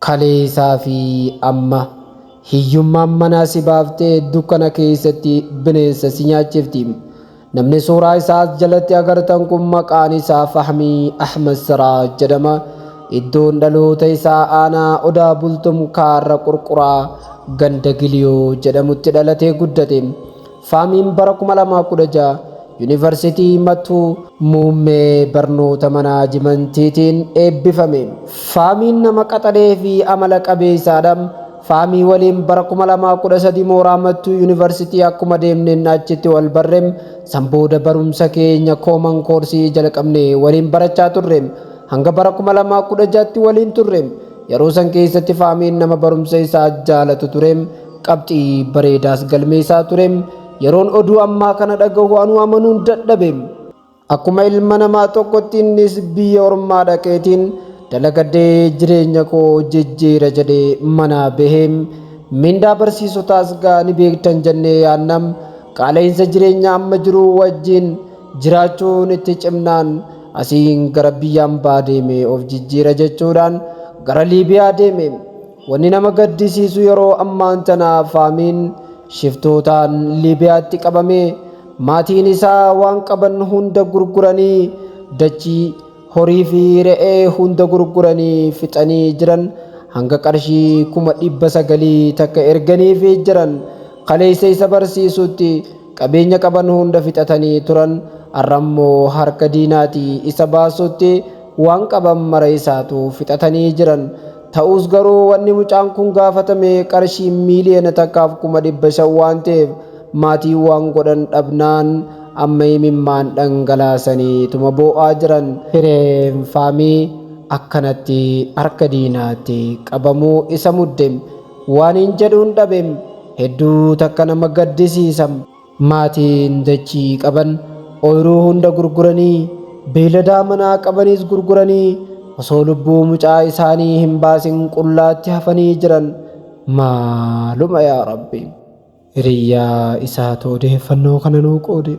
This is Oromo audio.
Kaleessaa fi amma hiyyummaan manaa si baaftee dukkana keessatti bineensa si nyaachifti. Namni suuraa isaa as jalatti agartan kun maqaan isaa Fahmii Ahmad Siraaj jedhama. Iddoon dhaloota isaa aanaa Odaa Bultum Kaarra Qurquraa ganda Giliyoo jedhamutti dhalatee guddate. Fahmiin bara 2016 Yuunivarsiitii Mattuu muummee barnoota manaajimantiitiin eebbifame. Fahmiin nama qaxalee fi amala qabeessaadha. Fahmii waliin bara 2013 mooraa Mattuu Yuunivarsiitii akkuma deemneen achitti wal barre. San booda barumsa keenya common course jalqabne waliin barachaa turre. Hanga bara 2016tti waliin turre. Yeroo san keessatti Fahmiin nama barumsa isaa jaalatu ture. Qabxii bareedaas galmeessaa ture. Yeroon oduu ammaa kana dhagahu anuu amanuun dadhabe. Akkuma ilma namaa tokkotti innis biyya ormaa dhaqeetiin dalagadee jireenya koo jijjiira jedhee manaa bahee. Mindaa barsiisotaas gaa ni beektan jennee yaannam. Qaala'insa jireenya amma jiru wajjin jiraachuun itti cimnaan asiin gara biyya ambaa deeme of jijjiira jechuudhaan gara Liibiyaa deeme. Wanni nama gaddisiisu yeroo ammaan tana Fahmiin shiftootaan Liibiyaatti qabame. Maatiin isaa waan qaban hunda gurguranii dachii, horii fi re'ee hunda gurguranii fixanii jiran. Hanga qarshii 900,000 takka erganiifii jiran. Kaleessa isa barsiisutti qabeenya qaban hunda fixatanii turan. Har'ammoo harka diinaatii isa baasutti waan qaban mara isaatu fixatanii jiran. Ta'us garuu wanni mucaan kun gaafatame qarshii 1,500,000 waan ta'eef maatiin waan godhan dhabnaan amma imimmaan dhangalaasanii tuma boo'aa jiran. Hireen Fahmii akkanatti harka diinaatti qabamuu isa mudde. Waan hin jedhuun dhabe. Hedduu takka nama gaddisiisa. Maatiin dachii qaban ooyiruu hunda gurguranii, beeyladaa manaa qabanis gurguranii osoo lubbuu mucaa isaanii hin baasin qullaatti hafanii jiran. Maaluma yaa Rabbi. Hiriyyaa isaatu odeeffannoo kana nuu qoode.